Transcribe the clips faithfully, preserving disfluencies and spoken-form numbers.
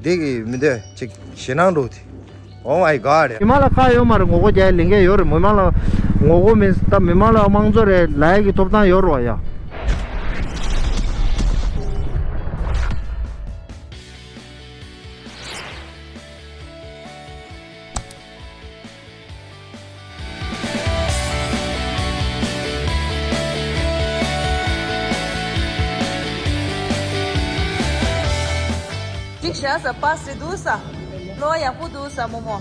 འདི་གི་མི་འདོད་ཅིག་ཞེད་སྣང་འགྲོ་དེ། Oh my god. མི་མང་ལ་ཁག་ཡོད་མ་རེད། ངོ་རྒོལ་རྒྱག་ལེན་མཁན་ཡོད་རེད། མི་མང་ལ་ངོ་རྒོལ་མིན་ད་མི་མང་ལ་དམངས་གཙོ་རེད་ལབ་ཡག་གི་ཐོབ་ཐང་ཡོད་རེད་བ་ཡ། ཅིག་བྱས་ས་པཱ་སི་འདུག་ས། བློ་ཡག་པོ་འདུག་ས་མོ་མོ།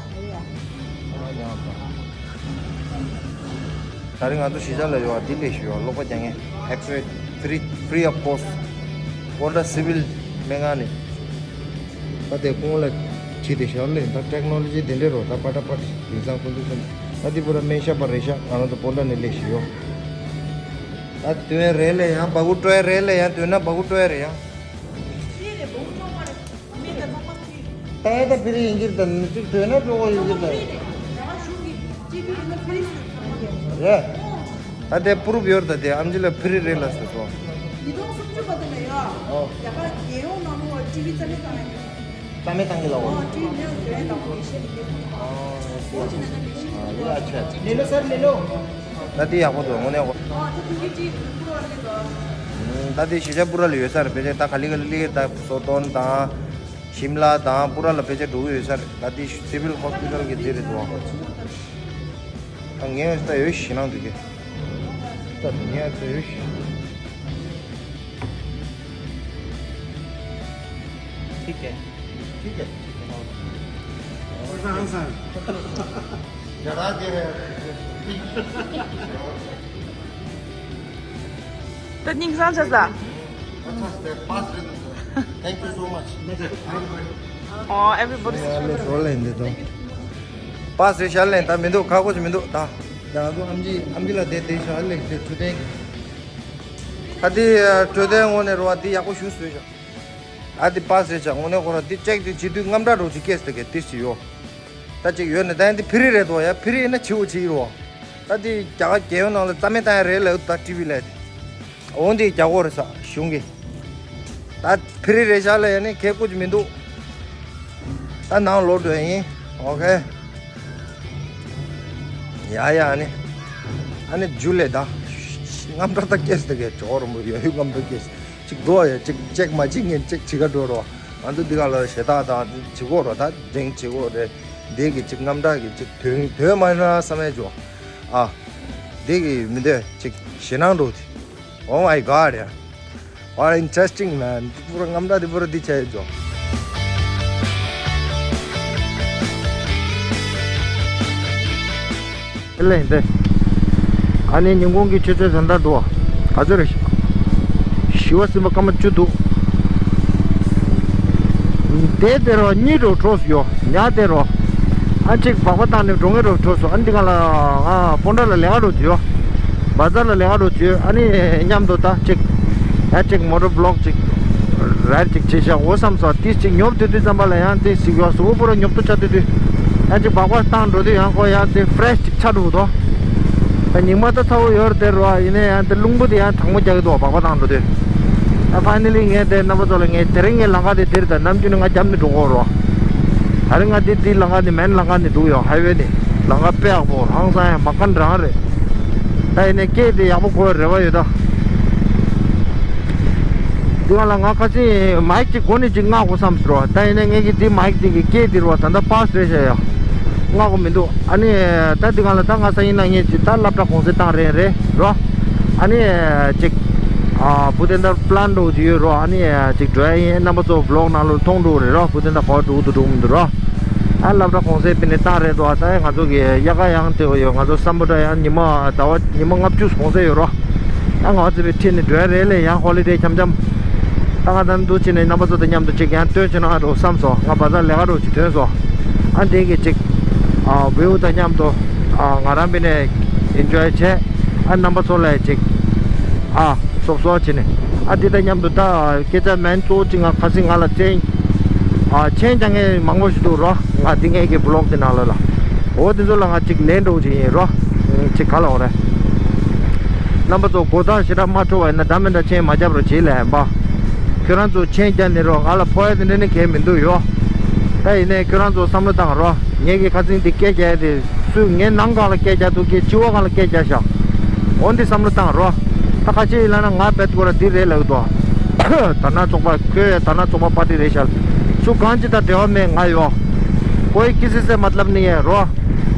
ད་རིང་ང་ཚོ་གཞིས་ཆགས་ལ་ཡོད་པ་འདི་ལས་ཞུ་བ་སློབ་པ་རྒྱག་མཁན་X-ray free free of cost སྤོན་ཊ་སི་བིལ་སྨན་ཁང་ནས། ད་དེ་ཁོང་ལ་བྱས་ཏེ་ཞར་ལས་ད་ཊེག་ནོ་ལོ་ཇི་དེ་འདྲས་རོ། ད་པ་ཊ་པ་ཊ་དེང་སང་ཁོང་ཚོ་ཚོ་ད་འདི་པུ་ར་སྨན་ཞབས་པ་རེད་ཤག་ང་རང་ཚོ་སྤོན་ཊ་ནས་ལས་ཞུ་ཡོད། ད་དོན་རེད་ལས་ཡང་སྦ་ཁུག་སྤྲོད་རེད་ལས་ཡང་དོན་ན་སྦ་ཁུག་སྤྲོད་རེད་ཡང་། ད་ཡ་ད་ཕི་རི་ཡིན་གྱི་ད་ནི་གཅིག་དོན་ན་འགྲོ་གོ་ཡིན་གྱི་ད། རེད། ད་དེ་པུ་རུབ་ཡོད་ད་དེ་ཨམ་ཆི་ལ་ཕི་རི་རེད་ལ་ཟེར་དོ། ཉིས་སྟོང་སུམ་ཅུ་བར་དུ་ལ་ཡ། ཨོ། ཡ་ག་རྒྱལ་ཡོངས་ནང་ལོགས་ཊི་བི་རྩ་མེད་བཏང་ཡ། རྩ་མེད་བཏང་གི་ལ་འོ། ཨོ་ཊི་བི་མེད་དོན་དང་ལེགས་བཤད་ལས་ཁུངས། ཨོ་ཨོ་ཅི་ན་ན་ལེགས་བཤད་ཨ་ཡ་ཆ། ལེ་ལོ་སར་ལེ་ལོ། ད་དེ་ཡག་པོ་འདུག་དངོས་གནས་གོ། ཨོ་ད་དུང་གི་ཅི་པུ་རུབ་ལ་ཡོད་ད། ད་དེ་གཞིས་ཆགས་པུ་རུབ་ལ་ཡོད་ས་རེད། ཕལ་ཆེར་ད་ག་ལི་ག་ལི་ལི་ད་སོ་ཏོན་དང་ཤིམ་ལ་དང་པུ་རུབ་ལ་ཕལ་ཆེར་འགྲོ་གི་ཡོད་ས་རེད། ད་དེ་སི་བིལ་ཧོ་སི་པི་ཊལ་གི་དེ་རེད་འདུག་ཨ་ངས་ད་ཡོད་ཞེད་སྣང་འདུག་གི། ད་ངས་ད་ཡོད་ཞེད། ठीक है। ठीक है। ठीक है। हाँ सर। जरा दे है। तो निंग सांस सा। अच्छा, पास। Thank you so much। Oh, everybody। ཡ་ལེ་སོ་ལེ་འདི་དང་། པཱ་སི་རེད་ཤག་ལེ། ད་མི་འདུག་ཁག་པོ་ཅིག་མི་འདུག་ད་ཡང་ཚོ་ཨམ་ཆི་ཨམ་ཆི་ལ་བསྡད་བསྡད་ཤག་ལེ་དེ་ཐུ་ཐེང་། ད་དེ་ཐུ་ཐེང་ངོ་ནས་རོ་བ་དེ་ཡག་པོ་ཞུ་སོས་ཤག་ད་དེ་པཱ་སི་རེད་ཤག་ངོ་ནས་ཁོ་ར་དེ་ཅེག་དེ་བྱེད་དུས་རྔམ་དྲག་འགྲོ་ཅིག་ཀེས་དེ་གས་དེ་ཞིག་ཡོད། ད་ཅིག་ཡོད་ནས་ད་ཡང་དེ་ཕི་རི་རེད་དོ་ཡ། ཕི་རི་ཡིན་ན་ཆེ་བོ་ཅིག་རོ། ད་དེ་རྒྱ་གར་རྒྱལ་ཡོངས་ནང་ལ་རྩ་མེད་བཏང་ཡ་རེད་ལབ་ད་ཊི་བི་ལ་དེ། འོང་དེ་རྒྱ་གོ་རེད་ས་གཞུང་གི། ད་ཕི་རི་རེད་ཤག་ལ་ཡ་ནི་ཁེ་ཀུ་ཅི་མི་འདུག་ད་ནང་ལོག་འགྲོ་ཡིན། ཨོ་ཁེ། ཡ་ཡ་ཨ་ནི། ཨ་ནི་ཇུ་ལེ་ད། རྔམ་དྲག་ད་ཀེས་དེ་གས་ཇོ་རོ་མོ་ཡོད་ཡོད་རྔམ་དྲག་ཀེས། ཅིག་འགྲོ་ཡ་ཅིག་ཅེག་མ་ཅིག་ངན་ཅིག་ཅི་ག་འགྲོ་རོ། ང་ཚོ་འདི་ག་ལ་ཞེ་ད་ད་ཅི་གོ་རོ་ད་འགྲེང་ཅི་གོ་རེད། འདི་གི་ཅིག་རྔམ་དྲག་གི་ཅིག་དོན་དོན་མ་ན་བསམ་ཡ་ཇོ། ཨ། འདི་གི་མི་འདོད་ཅིག་ཞེད་སྣང་འགྲོ་དེ། Oh my god, yeah. What interesting, man. འདི་པུ་ར་རྔམ་དྲག་འདི་པུ་ར་འདི་ཆ་ཡོད་ཅོ། ཨེ་ལེ་འདི། ཨ་ནི་ཉིན་གུང་གི་ཆུ་ཚོད་ད་ལྟ་འདུག་བ། ག་ཚོད་རེད། བཞི་པ་ཟིན་པ་སྐར་མ་བཅུ་འདུག་དེ་དེ་རོ་གཉིད་འགྲོ་གྲོགས་སུ་ཡོད། ཉག་དེ་རོ། ཨ་ཅིག་སྦག་སྦག་བཏང་ནས་འགྲོ་ངེས་རོ་གྲོགས་སུ། ཨ་འདི་ག་ལ་ང་སྤོན་ཊ་ལ་ལས་ཀ་འགྲོ་རྒྱུ་ཡོད། བ་ཛར་ལ་ལས་ཀ་འགྲོ་རྒྱུ་ཡོད། ཨ་ནི་མཉམ་དུ་ད་ཅིག་ཡ་ཅིག་མོ་ཊ་བི་ལོག་ཅིག་རེད་ཅིག་བྱེད་བཞག་འོ་བསམ་སོང་། ཏིས་ཅིག་ཉོབ་དུས་དུས་ཙམ་པ་ལ་ཡང་ཏིས་ཅིག་ཡོད་གཟུགས་པོ་པོ་ར་ཉོབ་ཏུ་ཆགས་དུས་དུས། ཡང་ཅིག་སྦག་སྦག་བཏང་འགྲོ་དུས་ཡང་ཁོ་ཡང་ཏིས་ཕི་རེ་ཤི་ཅིག་ཆགས་འགྲོ་གི་འདུག་ད་ཉི་མ་ད་ཚ་བོ་ཡོད་རེད་དེ་རོ། ཡིན་ནའི་ཡང་ཏིས་རླུང་བུ་དེ་ཡང་གྲང་མོ་རྒྱག་གི་འདུག་སྦག་སྦག་བཏང་འགྲོ་དུས། ད་ཕ་ནི་ལི་ངས་དེ་རྣམ་པ་ཚོ་ལ་ངས་དེ་རིང་ངའི་ལམ་ཁ་དེ་འདིར་ད་ནམ་རྒྱུན་ནི་ང་རྒྱབ་ནས་འགྲོ་གོ་རོ། ད་རིང་ང་འདི་འདི་ལམ་ཁ་ནི་མེན་ལམ་ཁ་ནི་འདུག་ཡོད། ཧའི་ཝེ་ནི་ལམ་ཁ་དཔེ་ཡག་པོ་ཧང་སང་ཡང་མ་ཁན་རང་རེད། ད་ཡིན་ནའི་སྐད་དེ་ཡག་པོ་གོ་རེ་བ་ཡོད་ད། འདི་ག་ལ་ང་ཁ་སང་མའིག་ཅིག་སྒོ་ནས་ཅིག་མངགས་དགོས་བསམ་སོང་རོ། ད་ཡིན་ནའི་ངས་ཀྱི་འདི་མའིག་འདི་གི་སྐད་འདི་རོ་ད་ལྟ་པཱ་སི་རེད་ཤག་ཡ། མངགས་དགོས་མི་འདུག་ཨ་ནི་ད་འདི་ག་ལ་ད་ང་སང་ཡིན་ན་ངས་ཅིག་ད་སློབ་གྲྭ་གུང་སེང་བཏང་རན་རེད་རོ། ཨ་ནི་ཅིག་ཨ་བུ་དེ་འདྲ་པི་ལན་འགྲོ་གི་ཡོད་རོ། ཨ་ནི་ཅིག་འགྲོ་ཡ་ཡིན། རྣམ་པ་ཚོ་བི་ལོག་ནང་ལོགས་མཐོང་འགྲོ་གི་རེད་རོ། བུ་དེ་འདྲ་ག་པར་འགྲོ་གི་འདུག་འགྲོ་གི་མི་འདུག་རོ། ཨ་སློབ་གྲྭ་གུང་སེང་པི་ནས་བཏང་རེད་དོ། ད་ང་ཚོ་གི་དབྱར་ཁ་ཡང་དེ་ཡོད། ང་ཚོ་སམ་བྷོ་ཊ་ཡང་ཉི་མ་ཟླ་བ་ཉི་མ་ལྔ་བཅུ་གུང་སེང་ཡོད་རོ། ཨ་ང་ཚོ་བའི་ཁྲིད་ནས་འགྲོ་ཡ་རེད་ལས་ཡང་ཧོ་ལི་ཌེ་འཆམ་འཆམ། ད་ང་ད་འདུག་ཕྱིན་ནས་རྣམ་པ་ཚོ་དང་མཉམ་དུ་ཅིག་ཡང་སྟོན་བྱེད་ན་ཨ་འགྲོ་བསམ་སོང་། ང་བ་ཛར་ལས་ཀ་འགྲོ་ཅིག་ཐོན་སོང་། ཨ་འདི་གི་ཅིག་ཨ་བིའུ་དང་མཉམ་དུ་ཨ་ང་རང་པི་ནས་ཨེན་ཇོའི་བྱས། ཨ་རྣམ་པ་ཚོ་ལ་ཅིག་ཨ་སོབ་སོབ་བྱས་ནས་ཨ་འདི་དང་མཉམ་དུ་ད་སྐད་ཆ་མེན་གཙོ་བོ་ཅིག་ང་ཁ་སང་ང་ལ་བཙན་ཨ་མཆན་རྒྱག་མཁན་མང་པོ་ཞིག་འདུག་རོ། ང་འདི་ངའི་གི་བི་ལོག་དེ་ནང་ལ་ལ་འོ་དེ་ཚོ་ལ་ང་ཅིག་ལན་འགྲོ་ཅིག་ཡིན་རོ། ཅིག་ག་ལ་འོ་རེད། རྣམ་པ་ཚོ་མགོ་ཐག་ཞེ་དྲག་མ་འཕྲོ་བ་ཡིན་ན་འདྲ་མི་འདྲ་མཆན་མ་རྒྱབ་རོགས་བྱེད་ལས་ཡིན་པ། ཁྱོད་རང་ཚོ་མཆན་རྒྱབ་ནས་རོགས་ང་ལ་ཕོག་ཡ་དེ་འདྲ་ནི་གལ་མི་འདུག་ཡོ། ད་ཡིན་ནའི་ཁྱོད་རང་ཚོ་བསམ་བློ་བཏང་རོགས། ངེད་ཀྱི་ཁ་སང་འདི་སྐད་རྒྱག་ཡ་དེ་སུས་ངའི་ནང་སྒང་ལ་སྐད་རྒྱག་འདུག་གི་སྤྱི་བ་སྒང་ལ་སྐད་རྒྱག་ཤག་འོ་འདི་བསམ་བློ་བཏང་རོགས། ད་ཁ་ཤས་ཡིན་ལབ་ན་ང་རྦད་དེ་ཁོ་ར་འདི་རེད་ལབ་གི་འདུག་དར་ནག་ཚོགས་པ་ཁོས་དར་ནག་ཚོགས་པ་པར་ཏི་རེད་ཤག་སུ་གང་ཅི་དང་འབྲེལ་བ་མེད་ང་ཡོད། ཀོའི་ཀི་སི་སེ་མ་ཏ་ལབ་ནི་ཡེ་རོ།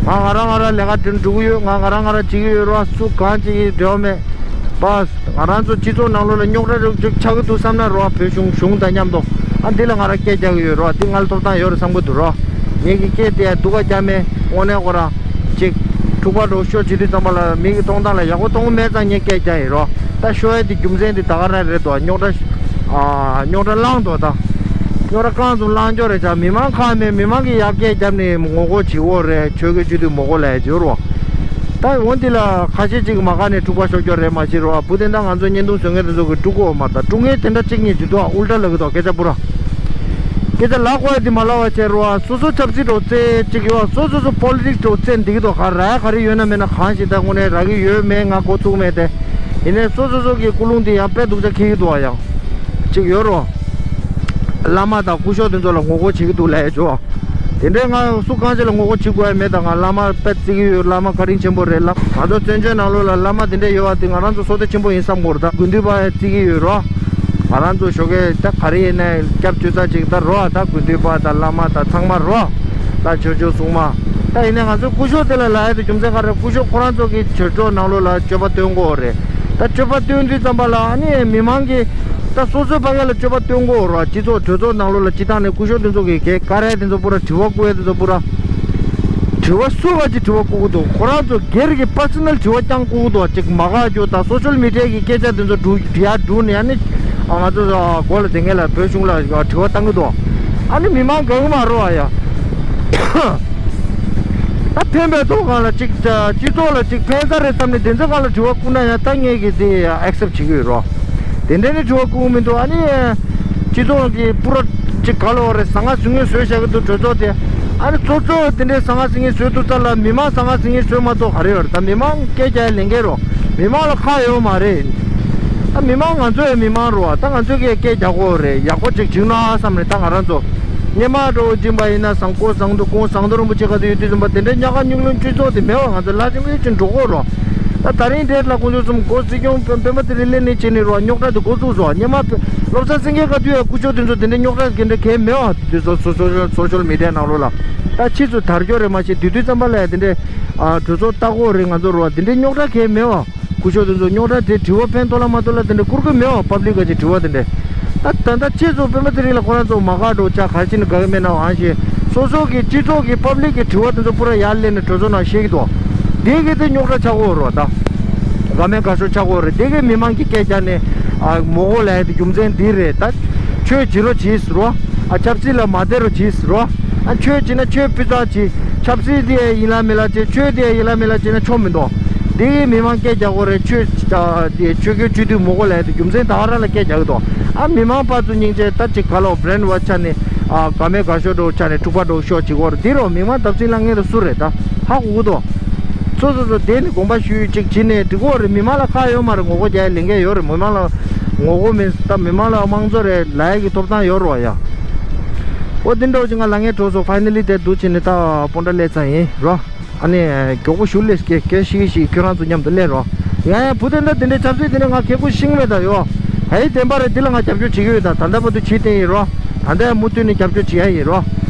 ང་ང་རང་ང་རང་ལས་ཀ་འགྲིམ་འགྲོ་གི་ཡོད། ང་ང་རང་ང་རང་བྱེད་ཀྱི་ཡོད་རོ། སུ་གང་ཅི་ཡི་འབྲེལ་བ་མེད། པ། ང་རང་ཚོ་སྤྱི་ཚོགས་ནང་ལོགས་ལ་རྙོག་དྲ་རུ་ཅིག་ཆགས་ཀྱི་འདུག་བསམ་ན་རོ། བོད་གཞུང་གཞུང་དང་མཉམ་དུ་ཨ་འདི་ལ་ང་རང་སྐད་རྒྱག་གི་ཡོད་རོ། འདི་ང་ལ་ཐོབ་ཐང་ཡོད་རེད་བསམ་གྱི་འདུག་རོ། ངེད་ཀྱི་སྐད་དེ་སྡུག་ག་རྒྱག་མེད། དངོས་གནས་ཁོ་རང་ཅིག་འཁྲུག་པ་འགྲོ་ཤོག་བྱེད་དུས་ཙམ་པ་ལ་མི་གི་གཏོང་སྟངས་ལ་ཡག་པོ་གཏོང་གི་མེད་ཙང་ངས་སྐད་རྒྱག་ཡིན་རོ། ད་ཤོར་ཡ་དེ་རྒྱུ་མཚན་དེ་ད་ག་རང་རེད་དོ། རྙོག་དྲ་ཨ་རྙོག་དྲ་བསླངས་དོ། ད་རྙོག་དྲ་གང་ཙམ་བསླངས་ཀྱོག་རེད་ཅག་མི་མང་ཁག་མེད། མི་མང་གི་ཡར་སྐད་རྒྱབ་ནས་ངོ་རྒོལ་བྱེད་འོ་རེད། ཆོལ་ཁའི་སྤྱི་འཐུས་མོ་རྒོལ་ལས་བྱེད་རོ། ད་འོ་འདི་ལ་ཁ་ཤས་ཅིག་མ་དགའ་ནས་འཁྲུག་པ་ཤོར་ཀྱོག་རེད་མ་གཞི་རོ། བུ་དེ་འདྲ་ང་ཚོ་བརྙན་ཐུང་བཟོ་མཁན་དེ་ཚོ་གི་དཀྲུག་གོ་མ་ད་དཀྲུག་མཁན་དེ་འདྲ་གཅིག་གཉིས་ཅིག་འདུག་ཨ་ཨུལ་ཏྲ་ལབ་གི་འདུག་སྐད་ཆ་པུ་ར། སྐད་ཆ་ལག་པ་དེ་མ་ལག་པ་བྱས་རོ། སོ་སོ་ཆབ་སྲིད་འགྲོ་རྩེ་གཅིག་ཡོད། སོ་སོ་སོ་པོ་ལི་ཊིག་སི་འགྲོ་རྩེ་འདི་གི་དོ་ག་ར་ག་རེ་ཡོད་ན་མེད་ན་གང་ཞིག་ད་དངོས་གནས་རག་གི་ཡོད་མེད་ང་མགོ་ཚུགས་མེད་དེ། ཡིན་ནའི་སོ་སོ་སོ་གི་ཀུན་སློང་དེ་ཡང་དཔེ་སྡུག་ཅག་འཁྱེར་གི་འདུག་ཨ་ཡང་གཅིག་ཡོད་རོ། བླ་མ་དང་སྐུ་ཞབས་དེ་ཚོ་ལ་ངོ་རྒོལ་བྱེད་ཀྱི་འདུག་ལབ་ཡ་ཅོ། དེ་འདྲའི་ང་སུ་གང་ཅི་ལ་ངོ་རྒོལ་བྱེད་དགོས་ཡ་མེད། ད་ང་བླ་མ་དཔེ་བརྩི་གི་ཡོད། བླ་མ་བཀའ་དྲིན་ཆེན་པོ་རེད་ལ། ང་ཚོ་བཙན་བྱོལ་ནང་ལོགས་ལ་བླ་མ་དེ་འདྲ་ཡོད་པ་དེ་ང་རང་ཚོ་བསོད་བདེ་ཆེན་པོ་ཡིན་བསམ་གི་ཡོད་རེད། ད་དགེ་འདུན་པ་བརྩི་གི་ཡོད་རོ། ང་རང་ཚོ་ཞོགས་ཀས་ད་ག་རེ་ཡིན་ནའི་སྐྱབས་བཅོལ་ས་ཅིག་ད་རོ། ད་དགེ་འདུན་པ་དང་བླ་མ་དང་ཚང་མ་རོ། ད་ཆོས་ཕྱོགས་སྲུང་མ། ད་ཡིན་ནའི་ང་ཚོ་སྐུ་ཞབས་དེ་ལ་ལབ་ཡ་དེ་རྒྱུ་མཚན་ག་རེ། སྐུ་ཞབས་ཁོ་རང་ཚོ་གི་ཆོས་ཕྱོགས་ནང་ལོགས་ལ་སྤྱོད་པ་སྟོན་དགོས་རེད། ད་སྤྱོད་པ་སྟོན་དུས་ཙམ་པ་ལ་ཨ་ནི་མི་མང་གི་ད་སོ་སོའི་ཕ་གི་ལ་སྤྱོད་པ་སྟོན་དགོས་ར། སྤྱི་ཚོགས་གྲོས་ཚོགས་ནང་ལོགས་ལ་སྤྱི་བཏང་ནས་སྐུ་ཞབས་དེ་ཚོ་གི་གེ་ཀ་ར་དེ་ཚོ་པུ་ར་དྲི་བ་བཀོད་ཡ་དེ་ཚོ་པུ་ར། དྲི་བ་སུ་བ་ཅིག་དྲི་བ་བཀོད་གི་འདུག་ཁོ་རང་ཚོ་སྒེར་གྱི་པར་སོ་ནལ་དྲི་བ་རྐྱང་བཀོད་གི་འདུག་ཅིག་མ་དགའ་རྒྱུ་ད་སོ་ཤལ་མི་ཌི་ཡ་གི་སྐད་ཆ་དེ་ཚོ་འབྲུ་འབྲི་ཡ་འབྲུ་ནས་ཨ་ནི་ང་ཚོ་སྒོ་ལ་དེ་ངེད་ལ་བོད་གཞུང་ལ་དྲི་བ་བཏང་གི་འདུག་ཨ་ནི་མི་མང་དགའ་གི་མ་རོ་ཨ་ཡ། ད་ཕན་པའི་ཐོག་སྒང་ལ་ཅིག་སྤྱི་ཚོགས་ལ་ཅིག་ཕན་ས་རེད་བསམ་ནས་དེ་ཚོ་སྒང་ལ་དྲི་བ་བཀོད་ན་ཡང་ད་ངེད་ཀྱིས་དེ་ཨེག་སེབ་བྱེད་ཀྱི་ཡོད་རོ། དེ་འདྲའི་ནི་དྲི་བ་བཀོད་མི་འདུག་ཨ་ནི་སྤྱི་ཚོགས་ཀྱི་པུ་ར་ཅིག་ག་ལ་བ་རེད། ཟང་ངེ་ཟིང་ངེ་བཟོས་བཞག་གི་འདུག་གྲོས་ཚོགས་དེ། ཨ་ནི་ཚོགས་གཙོ་དེ་འདྲའི་ཟང་ངེ་ཟིང་ངེ་བཟོས་འདུག་ཙ་ལ་མི་མང་ཟང་ངེ་ཟིང་ངེ་བཟོས་མ་གཏོགས་ག་རེ་ཡོད་རེད། ད་མི་མང་སྐད་རྒྱག་ཡ་ལས་འགན་རོ། མི་མང་ལ་ཁག་ཡོད་མ་རེད། ད་མི་མང་ང་ཚོ་ཡི་མི་མང་རོ། ད་ང་ཚོས་ཀྱི་སྐད་རྒྱག་དགོས་རེད། ཡག་པོ་ཅིག་བྱུང་ན་བསམ་རེད། ད་ང་རང་ཚོ་སྔོན་མ་འགྲོ་བ་སྦྱིན་པ་ཡིན་ན་ཟངས་ཀོ་ཟངས་མདོག་ཁོང་ཟངས་མདོག་རིན་པོ་ཆེ་ག་ཚོད་ཡོད་དུས་ཙམ་པ་དེ་འདྲའི་ཉག་ག་སྨྱུག་ལུང་སྤྱི་ཚོགས་དེ་མེད་པ་ང་ཚོ་ལ་ཅིག་མི་ཅིག་འགྲོ་གོ་རོ། ད་ད་རིང་དེ་ལ་ཁོང་ཚོ་ཚོམ་སྒོ་སྲིད་སྐྱོང་སྤེན་པ་དེ་རིང་སླེབས་ནས་བྱས་ནས་རོ་རྙོག་དྲ་དེ་འགོ་བཙུགས་སོ། སྔོན་མ་བློ་བཟང་སེང་གེ་ག་དུས་ཡ་སྐུ་ཞབས་དེ་ཚོ་དེ་འདྲའི་རྙོག་དྲ་དེ་འདྲ་གས་མེད་པ་དེ་ཚོ་སོ་སོ་སོ་ཤལ་མི་ཌི་ཡ་ནང་ལོགས་ལ་ད་ཕྱིས་སུ་དར་ཀྱོག་རེད་མ་གཞི་དེ་དུས་ཙམ་པ་ལ་ཡ་དེ་འདྲའི་ཨ་གྲོས་ཚོགས་ལྟ་གོ་རེད། ང་ཚོ་རོ་དེ་འདྲའི་རྙོག་དྲ་གས་མེད་པ། སྐུ་ཞབས་དེ་ཚོ་རྙོག་དྲ་དེ་དྲི་བ་ཕན་ཐོགས་ལ་མ་ཐོགས་ལ་དེ་འདྲ་བསྐུར་གི་མེད་པ། པབ་ལིག་ག་ཅིག་དྲི་བ་དེ་འདྲ། ད་ད་ལྟ་ཕྱིས་སུ་སྤེན་པ་ཚེ་རིང་ལ་ཁོ་རང་ཚོ་མ་དགའ་འགྲོ་ཆ་ག་རེ་བྱས་ནས་དགའ་གི་མེད་ནའང་ཞེས་སོ་སོ་གི་སྤྱི་ཚོགས་ཀྱི་པབ་ལིག་གི་དྲི་བ་དེ་ཚོ་པུ་ར་ཡར་ལེན་ནས་གྲོས་ཚོགས་ནང་བཤད་ཀྱི་འདུག་དེ་གི་དེ་རྙོག་དྲ་ཆགས་ཀྱི་ཡོད་རེད་བ། ད་དགའ་མེད་དགའ་ཤོས་ཆགས་ཀྱི་ཡོད་རེད། དེ་གི་མི་མང་གི་སྐད་རྒྱག་ནས་ཨ་མོ་གོ་ལ་ཡ་དེ་རྒྱུ་མཚན་འདི་རེད། ད་ཆོས་བྱེད་རོགས་བྱེད་ཟེར་རོ། ཨ་ཆབ་སྲིད་ལ་མ་བསྡད་རོགས་བྱེད་ཟེར་རོ། ཨ་ཆོས་བྱེད་ན་ཆོས་སྤུས་གཙང་བྱེད། ཆབ་སྲིད་དེ་ཡིན་ལ་མིན་ལ་བྱེད། ཆོས་དེ་ཡིན་ལ་མིན་ལ་བྱེད་ན་ཆོ་མི་འདུག་དེ་གི་མི་མང་སྐད་རྒྱག་དགོས་རེད། ཆོས་ཨ་དེ་ཆོས་ཁའི་སྤྱི་འཐུས་མོ་གོ་ལ་ཡ་དེ་རྒྱུ་མཚན་ད་ག་རང་ལ་སྐད་རྒྱག་གི་འདུག་ཨ་མི་མང་ཕར་ཚུར་སྙིང་རྗེ་ད་ཅིག་ག་ལོ་བྷི་རེན་ཝོཤ་ཆགས་ནས་ཨ་དགའ་མེད་དགའ་ཤོས་འདྲ་བོ་ཆགས་ནས་འཁྲུག་པ་འདྲ་བོ་ཤོར་བྱེད་དགོས་རེད། འདི་རོ་མི་མང་བརྡབ་གསིག་ལངས་མཁན་དེ་སུ་རེད། ད་ཧ་གོ་གི་འདུག་སོ་སོ་སོ་བསྡད་ནས་དགོངས་པ་ཞུས་ཅིག་བྱེད་ནས་འགྲིག་གི་ཡོད་རེད། མི་མང་ལ་ཁག་ཡོད་མ་རེད། ངོ་རྒོལ་རྒྱག་ཡ་ལས་འགན་ཡོད་རེད། མི་མང་ལ་ངོ་རྒོལ་མིན་ད་མི་མང་ལ་དམངས་གཙོ་རེད་ལབ་ཡ་གི་ཐོབ་ཐང་ཡོད་རེད་བ་ཡ། འོ་འདི་འདྲ་བོ་ཅིག་ང་ལངས་མཁན་གྲོགས་ཚོ་ཕའི་ནལ་ལི་དེ་འདུག་བྱས་ནས་ད་སྤོན་ཊ་སླེབས་ཚར་ཡིན་རོ། ཨ་ནི་མགྱོགས་པོ་ཞུ་ལས་སྐད་སྐད་ཤིག་ཤིག་ཁྱོད་རང་ཚོ་མཉམ་དུ་སླེབས་རོགས། ཡ་ཡ་བུ་དེ་འདྲ་དེ་འདྲའི་ཆབ་སྲིད་དེ་འདྲ་ང་ཁེ་ཁུ་ཤིང་མེད་ད་ཡོ། ཧའི་བདེན་པ་རེད། འདི་ལ་ང་རྒྱབ་སྐྱོར་བྱེད་ཀྱི་ཡོད། ད་ད་ལྟ་བར་དུ་བྱེད་བསྡད་ཡིན་རོ། ད་ལྟ་ཡང་མུ་མཐུད་ནས་རྒྱབ་སྐྱོར་བྱེད་ཡ་ཡིན་རོ།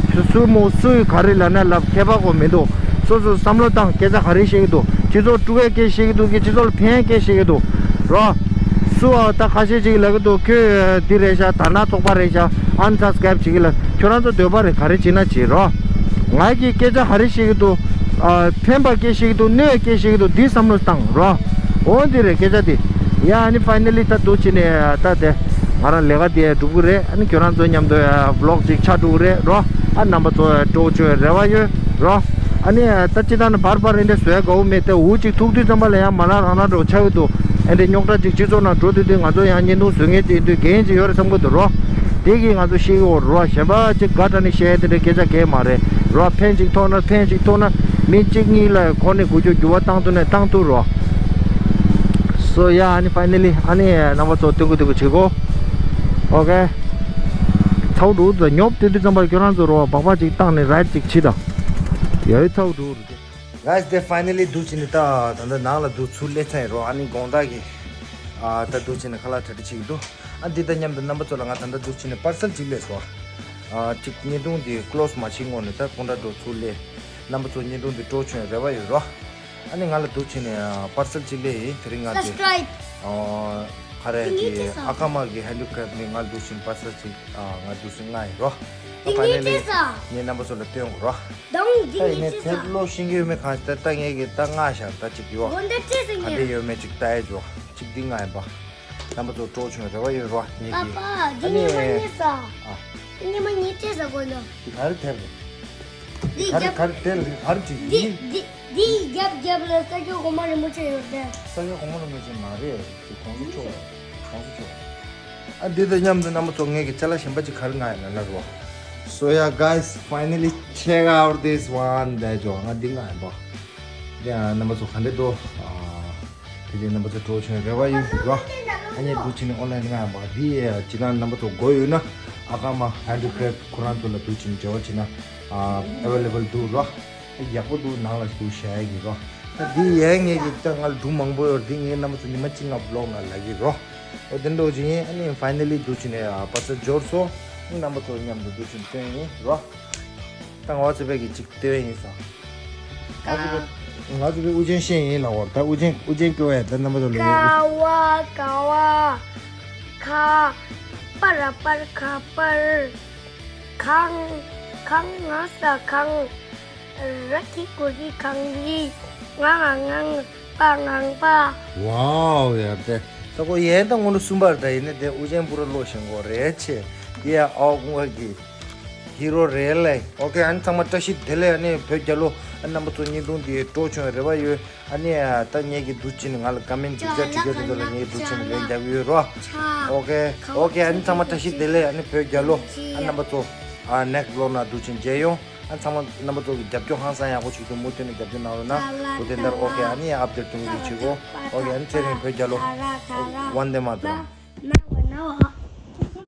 སུ་མོ་སུ་ཡི་ག་རེ་ལབ་ན་ལབ་ཁྱད་པར་གོ་མི་འདུག་སོ་སོ་བསམ་བློ་བཏང་། སྐད་ཆ་ག་རེ་བཤད་ཀྱི་འདུག་སྤྱི་ཚོགས་དཀྲུག་ཡ་སྐད་བཤད་ཀྱི་འདུག་གི་སྤྱི་ཚོགས་ལ་ཕན་ཡ་སྐད་བཤད་ཀྱི་འདུག་རོ། སུ་ཨ་ད་ཁ་ཤས་ཅིག་ལབ་ཀྱི་འདུག་ཁྱོད་འདི་རེད་ཤག་དར་ནག་ཚོགས་པ་རེད་ཤག་ཨན་སབ་སི་ཀ་རེབ་བྱེད་ཀྱི་ལ་ཁྱོད་རང་ཚོ་འདོད་པ་རེད། ག་རེ་བྱེད་ན་བྱེད་རོ། ང་གི་སྐད་ཆ་ག་རེ་བཤད་ཀྱི་འདུག་ཨ་ཕན་པ་སྐད་བཤད་ཀྱི་འདུག་གནོད་སྐད་བཤད་ཀྱི་འདུག་འདི་བསམ་བློ་བཏང་རོ། འོ་འདི་རེད་སྐད་ཆ་འདི། ཡ་ཨ་ནི་ཕའི་ནལ་ལི་ད་འདུག་བྱས་ནས་ད་དེ་ང་རང་ལས་ཀ་དེ་འགྲུབ་ཀྱི་རེད། ཨ་ནི་ཁྱོད་རང་ཚོ་མཉམ་དུ་བི་ལོག་ཅིག་ཆགས་འགྲོ་གི་རེད་རོ། ཨ་རྣམ་པ་ཚོ་སྤྲོ་བོ་བྱོས་རེ་བ་ཡོད་རོ། ཨ་ནི་ད་སྤྱི་བཏང་ནས་བར་བར་རེ་འདྲ་བཟོ་ཡ་དགའ་བོ་མེད་དེ། འུ་ཅིག་ཐུག་དུས་ཙམ་པ་ལ་ཡང་མ་ན་རང་ན་འགྲོ་ཆགས་ཀྱི་འདུག་ཨེ་འདྲ་རྙོག་དྲ་ཅིག་སྤྱི་ཚོགས་ནང་འགྲོ་དུས་དུས་ང་ཚོ་ཡང་བརྙན་ཐུང་བཟོ་མཁན་ཅིག་ཡིན་དུས་འགན་ཅིག་ཡོད་རེད་བསམ་གྱི་འདུག་རོ། དེ་གིས་ང་ཚོ་ཤེས་ཀྱི་ཡོད་རོ། གཞན་པ་ཅིག་དགའ་དྲགས་ནས་བཤད་ཡ་དེ་འདྲའི་སྐད་ཆ་གས་མ་རེད་རོ། ཕན་ཅིག་ཐོགས་ན་ཕན་ཅིག་ཐོགས་ན་མི་གཅིག་གཉིས་ལ་ཁོ་ནས་འགུལ་སྐྱོད་འགྱུར་བ་བཏང་ཐུབ་ན་བཏང་ཐུབ་རོ། སོ་ཡ་ཨ་ནི་ཕའི་ནལ་ལི་ཨ་ནི་རྣམ་པ་ཚོ་སྟོན་གི་སྟོན་གི་བྱེད་གོ། ཨོ་ཀེ། ཚའོ་འགྲོ་ད་ཉོབ་དེ་དུས་ཙམ་པར་ཁྱོད་རང་ཚོ་རོ་བག་བག་ཅིག་བཏང་ནས་རའིཌ་ཅིག་བྱེད་ད། ཡ་ཡོད་ཚའོ་འགྲོ་རུ་དེ། Guys, དེ་ཕའི་ནལ་ལི་འདུག་ཅི་ནི་ད་ད་ད་ནང་ལ་འདུག་ཚུར་སླེབས་ཚར་ཡིན་རོ། ཨ་ནི་དགོང་དག་གི་ཨ་ད་འདུག་ཅི་ནི་ཁ་ལག་གྲ་སྒྲིག་བྱེད་ཀྱི་འདུག་ཨ་འདི་དང་མཉམ་དུ་རྣམ་པ་ཚོ་ལ་ང་ད་ལྟ་འདུག་ཅི་ནི་པར་སལ་ཅིག་སླེབས་སོང་། ཨ་ཅིག་བརྙན་ཐུང་འདི་ཀློ་སི་མ་བྱེད་སྔོན་ནས་ད་ཁོང་འདྲ་འགྲོ་ཚུར་སླེབས། རྣམ་པ་ཚོ་བརྙན་ཐུང་འདི་སྤྲོ་བྱུང་རེ་བ་ཡོད་རོ། ཨ་ནི་ང་ལ་འདུག་ཅི་ནི་ཨ་པར་སལ་ཅིག་སླེབས་ཡིན། དེ་རིང་ང་དེ་Subscribe. ཨ་ག་རེ་དེ་ཨ་ཀ་མ་གི་ཧེན་ཌི་ཀེ་རེབ་ནི་ང་ལ་འདུག་ཅི་ནི་པར་སལ་ཅིག་ཨ་ང་འདུག་ཅི་ནི་མངགས་ཡིན་རོ། ད་ཕའི་ནལ་ལི་ངས་རྣམ་པ་ཚོ་ལ་སྟོན་དགོས་རོ། ད་ཡིན་ནའི་དེབ་ཀློག་ཤེས་ཀྱི་ཡོད་མེད་གང་ལྟ་ལྟ་ངེས་ཀྱི་ལྟ་སྔ་ཤར་ལྟ་གཅིག་ཡོད། ག་འདྲ་ཡོད་མེད་གཅིག་ལྟ་ཡས་འཇོག་གཅིག་འདི་ང་ཡིན་པ། རྣམ་པ་ཚོ་སྤྲོ་བྱུང་རེ་བ་ཡོད་རོ་ངེས་ཀྱི། ཨ་ནི་ཨ། འདི་ཉི་མ་ཉི་ཚེ་ས་གོ་ནོ། འདི་ག་རེ་དེབ་རེད། འདི་ག་རེ་རྒྱབ་ག་རེ་དེབ་རེད་ག་རེ་བྲིས་འདི་ཡིན། འདི་འདི་རྒྱབ་རྒྱབ་ལ་ས་སྐྱ་གོང་མ་རིན་པོ་ཆེ་ཡོད་དེ། ས་སྐྱ་གོང་མ་རིན་པོ་ཆེ་མ་རེད། དེ་གོང་ས་མཆོག་གོང་ས་མཆོག་ཨ་འདི་དང་མཉམ་དུ་རྣམ་པ་ཚོ་ངེད་ཀྱི་ཅ་ལག་གཞན་པ་ཅིག་ག་རེ་མངགས་ཡིན་ན་ལབ་རོགས། So yeah, guys, finally check out this one. འདི་ཇོ་ང་འདི་མངགས་ཡིན་པ། འདི་ཡང་རྣམ་པ་ཚོ་ག་འདྲ་འདུག་ཨ་དེ་རྗེས་རྣམ་པ་ཚོ་སྤྲོ་བྱུང་རེ་བ་ཡོད་རོ། ཨ་ནི་འདུག་ཅི་ནི་ཨོན་ལན་མངགས་ཡིན་པ། འདི་ཡ་ཅི་ན་རྣམ་པ་ཚོ་དགོས་ཡོད་ན་ཨ་ཀ་མ་ཧེན་ཌི་ཀེ་རེབ་ཁོ་རང་ཚོ་ལ་འདུག་ཅི་ནི་འབྲེལ་བ་བྱེད་ན་ཨ་ཨེ་ཝེ་ལེ་བལ་འདུག་རོ། ཡག་པོ་འདུག་ནང་ལ་འདུག་བཞག་ཡ་གི་རོ། ད་འདི་ཡའི་ངེད་ཀྱི་ད་ང་ལ་འབྲུ་མང་པོ་ཡོད་རེད། འདི་ངས་རྣམ་པ་ཚོ་ཉི་མ་གཅིག་ང་བི་ལོག་ནང་ལབ་ཀྱི་རོ། འོ་དེ་འདྲ་ཅིག་ཡིན། ཨ་ནི་ཕའི་ནལ་ལི་འདུག་ཅི་ནས་པར་སལ་འབྱོར་སོང་། རྣམ་པ་ཚོ་མཉམ་དུ་འདུག་ཅི་སྟོན་ཡིན་རོ། ད་ང་བ་ཚོ་པའི་གི་གཅིག་སྟོན་ཡིན་ས། ང་ཚོ་པའི་ང་ཚོ་པའི་དབུ་ཅན་ཤེས་ཡིན་ལ་འོར་ད་དབུ་ཅན་དབུ་ཅན་སྐྱོ་བས་ད་རྣམ་པ་ཚོ་ལ་ཡོད། ཀ་བ་ཀ་བ། ཁ། པ་ར་པར་ཁ་པར། གང་། གང་ང་ས་གང་། ར་གི་གུ་རི་གངས་རི། ང་ང་ངང་། པ་ངང་པ། ཝའོ་ཡ་དེ། ད་ཁོ་ཡན་ད་སྔོན་འགྲོ་གསུམ་པར་འདྲ་ཡིན་ན་དེ་དབུ་ཅན་པུ་ར་ལོ་ཞེན་གོ་རེད་ཆེ། ཡ་ཨའོ་ཀུང་ཧ་གི་ཧི་རོ་རེད་ལེ། ཨོ་ཁེ། ཨ་ནི་ཚང་མ་བཀྲ་ཤིས་བདེ་ལེགས། ཨ་ནི་བོད་རྒྱལ་ལོ། ཨ་རྣམ་པ་ཚོ་བརྙན་ཐུང་འདི་སྤྲོ་བྱུང་རེ་བ་ཡོད། ཨ་ནི་ད་ངེད་ཀྱི་འདུག་ཅི་ནི་ང་ལ་ཀ་མེན་ཊི་སྒྲིག་ཆ་བྲིས་རྒྱུ་དེ་ཚོ་ལ་ངེད་འདུག་ཅི་ནི་ལན་རྒྱག་གི་ཡོད་རོ། ཨོ་ཁེ། ཨོ་ཁེ། ཨ་ནི་ཚང་མ་བཀྲ་ཤིས་བདེ་ལེགས། ཨ་ནི་བོད་རྒྱལ་ལོ། ཨ་རྣམ་པ་ཚོ་ཨ་ནེག་སི་ཊི་བི་ལོག་ནང་འདུག་ཅི་ནི་མཇལ་ཡོང་། ཨ་ཚང་མ་རྣམ་པ་ཚོ་གི་རྒྱབ་སྐྱོར་ཧང་སང་ཡག་པོ་བྱེད་རྒྱུ་མུ་མཐུད་ནས་རྒྱབ་སྐྱོར་གནང་རོགས་གནང་། འོ་དེ་འདྲ། ཨོ་ཁེ། ཨ་ནི་ཨབ་ཌེཊ་གཏོང་གི་བྱེད་གོ། ཨོ་ཁེ། ཨ་ནི་ཚེ་རིང་བོད་རྒྱལ་ལོ། ཝན་དེ་མ་ཏྲམ།